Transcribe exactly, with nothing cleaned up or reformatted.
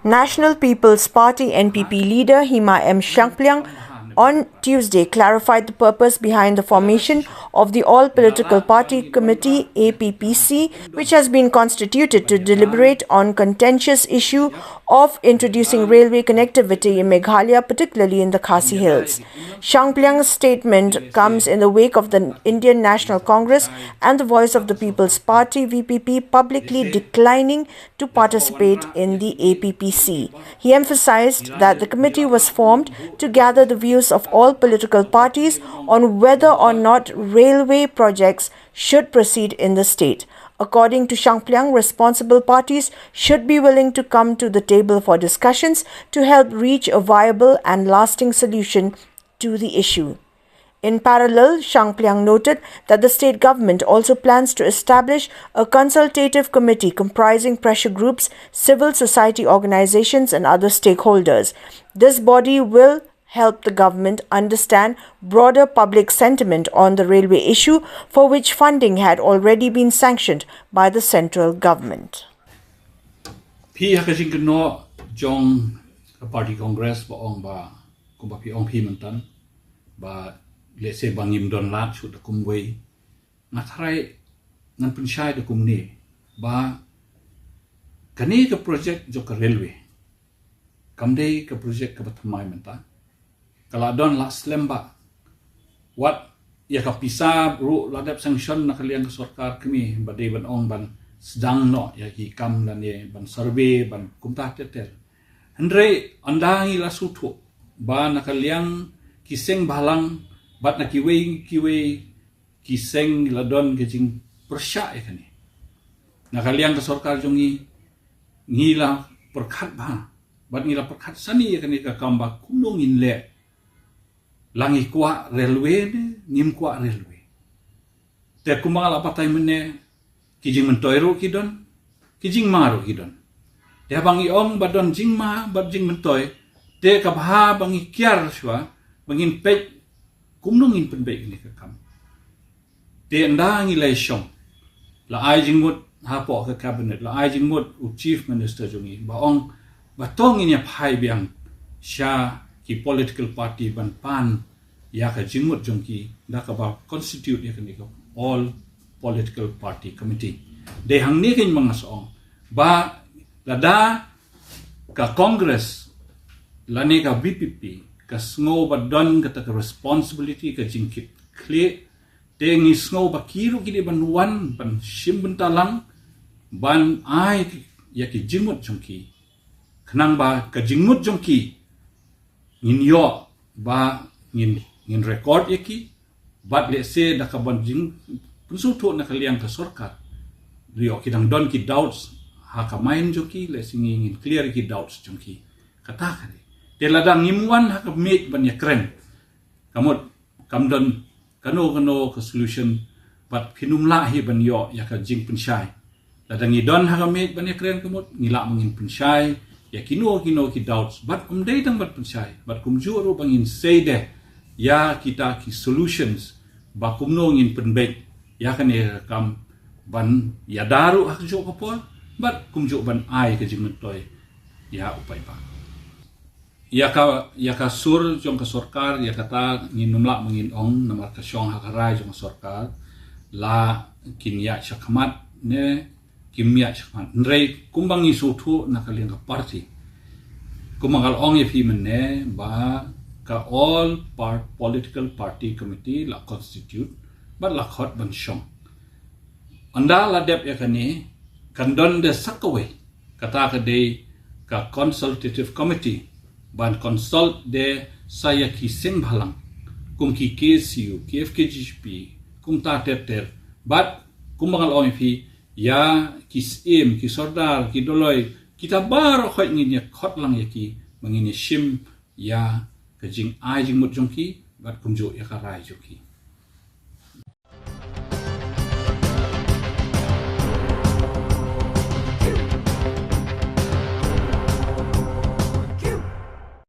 National People's Party N P P leader Hima M Shangpliang on Tuesday clarified the purpose behind the formation of the All Political Party Committee A P P C, which has been constituted to deliberate on contentious issue of introducing railway connectivity in Meghalaya, particularly in the Khasi Hills. Shangpliang's statement comes in the wake of the Indian National Congress and the Voice of the People's Party V P P publicly declining to participate in the A P P C. He emphasized that the committee was formed to gather the views of all political parties on whether or not railway projects should proceed in the state. According to Shangpliang, responsible parties should be willing to come to the table for discussions to help reach a viable and lasting solution to the issue. In parallel, Shangpliang noted that the state government also plans to establish a consultative committee comprising pressure groups, civil society organizations, and other stakeholders. This body will help the government understand broader public sentiment on the railway issue, for which funding had already been sanctioned by the central government. Phi ha ka jingkynnoh jong ka party Congress ba ong ba kumba phi ong phi myntan ba lehse ba ngim don lad shuh da kumwei, nga tharai ngan pynshai da kumne ba kane ka project jong ka railway kam dei ka project kaba thymmai mynta. Ka la don la slem ba wat ïa ka pisa ruh la dep sanction na ka liang ka sorkar kmie ba dei ban ong ban sdang noh ïa ki kam lane ban survey ban kumta ter ter. Hynrei ynda ngi la sngewthuh ba na ka liang ki seng bhalang bad na kiwei kiwei ki seng la don ka jingpyrshah ïa kane. Na ka liang ka sorkar jong ngi ngi la pyrkhat bha bad ngi la pyrkhat sani ïa kane ka kam ba kumno ngin leh. La ngi kwah railway ne ngim kwah railway. Te kumba nga la batai mynne ki jingmyntoi ruh ki don, ki jingma ruh ki don. Te haba ngi ong ba don jingma bad jingmyntoi, te ka bha ba ngi kiar shuwa ba ngin peit kumno ngin pynbeit kane ka kam. Te ynda ngi la ïashong, la ai jingmut hapoh ka cabinet, la ai jingmut u chief minister jong ngi ba ong ba to ngin ïa phai biang sha ki political party ban pan ïa ka jingmut jong ki da kaba constitute ïa kane ka All Political Party Committee. Dei hangne kein ma nga sa ong ba lada ka Congress lane ka V P P ka sngew ba don kata ka responsibility ka jingkit khlieh, te ngi sngew ba ki ruh ki dei ban wan ban shim bynta lang ban ai ïa ki jingmut jong ki. Khnang ba ka jingmut jong ki ngin ïoh ba ngin ngin record ïa ki bad lehse da ka ban jingpynsngewthuh na ka liang ka sorkar. Ïoh ki dang don ki doubts ha ka mind jong ki, lehse ngi ngin clear ïa ki doubts jong ki. Kata ka dei. Te lada ngim wan ha ka miej ban ïakren, ka mut kam don kano kano ka solution bad phin ym lah hi ban ïoh ïa ka jingpynshai. Lada ngi don ha ka miej ban ïakren ka mut ngi lah ma ngin pynshai ïa kino kino ki doubts bad ym dei tang ban pynshai bad kumjuh ruh ba ngin sei de ïa kita ki solutions ba kumno ngin pynbeit ïa kane ka kam ban ïada ruh ha kajuh ka por bad kumjuh ban ai ka jingmyntoi ïa u paidbah. Ïa ka ïa ka sur jong ka sorkar ïa kata ngin ym lah ma ngin ong namar ka shong ha ka rai jong ka sorkar la kin ïaid shakhmat ne kim ïaid shakhmat. Hynrei kumba ngi sngewthuh na ka liang ka party, kumba nga la ong ïa phi mynne ba ka All Par- Political Party Committee la constitute bad la khot ban shong. Ynda la dep ïa kane kan don de sa kawei, kata ka dei ka consultative committee ban consult de sa ïa ki seng bhalang kum ki K S U, ki F K J G P, kumta ter ter bad kumba nga la ong ïa phi ïa ki syiem, ki sordar, ki doloi, kita baroh khoit ngin ïa khot lang ïa ki ba ngin ïa shim ïa ka jingai jingmut jong ki bad kumjuh ïa ka rai jong ki.